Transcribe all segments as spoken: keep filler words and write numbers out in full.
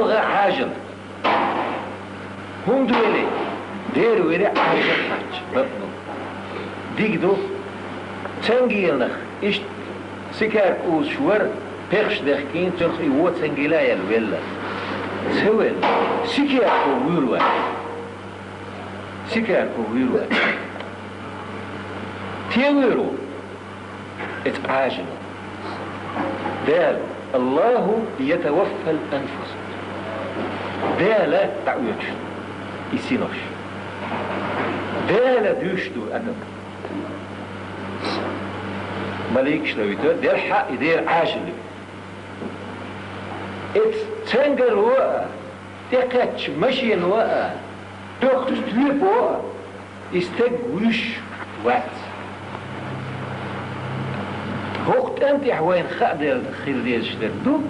ГӀа Ӏажал. ХӀунда велий? Дера велий Ӏажал хьач. Дика ду. Цангийлнах иштта сикарка узуш вар, пехаш дехкийна, цунах и во цангийла ял велла. Ца велла. Сикарка вуьйр вац. Сикарка вуьйр вац. Те вуьйр ву? Эца Ӏажал. Дала: «Аллаху ятаваффал анфус». Дала дӀаоьцуш и синош. Дала дуьйш ду адам. Маликаш ловитор, делхьа и дера Ӏажал ю. Эца цангаро а, тӀекхаьчча машино а, дохучу тоьпо а, и стаг вуьйш вац. ХӀокху тӀам тӀехь вайна хаа дер хила дезаш дерг ду: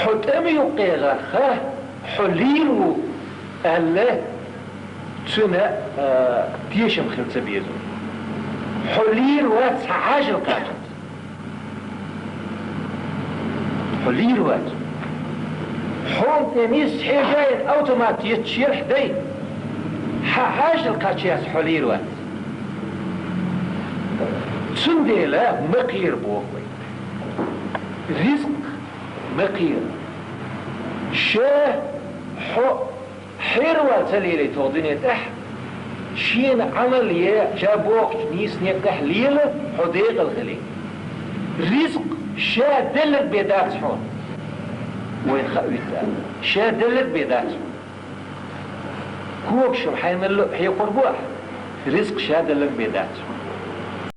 хьо тӀама юккъехь ха, хьо лийр ву аьлла, цуьнан, а, тешам хила ца беза. Хьо лийр вац, хьан Ӏажал кхаччалц. Хьо лийр вац. Хьуна тӀе нисса хьежа йина автомат етташ елахь дай, хьан Ӏажал кхаччалц хьо лийр вац. Цундела ма кхера боху вай. Ризкъ ма кхера. Ша хьо хьеравала ца лелийта хӀокху дуьне тӀехь, шена Ӏамал е, ша бохучу нийса некъа тӀехь лела, хьо декъала хилийта. Ризкъ ша делларг бен дац хьуна. Вайна хаа витта, ша делларг бен дац хьуна. Когашалла хьайна хьекхор бу ахь, ризкъ ша делларг бен дац хьуна.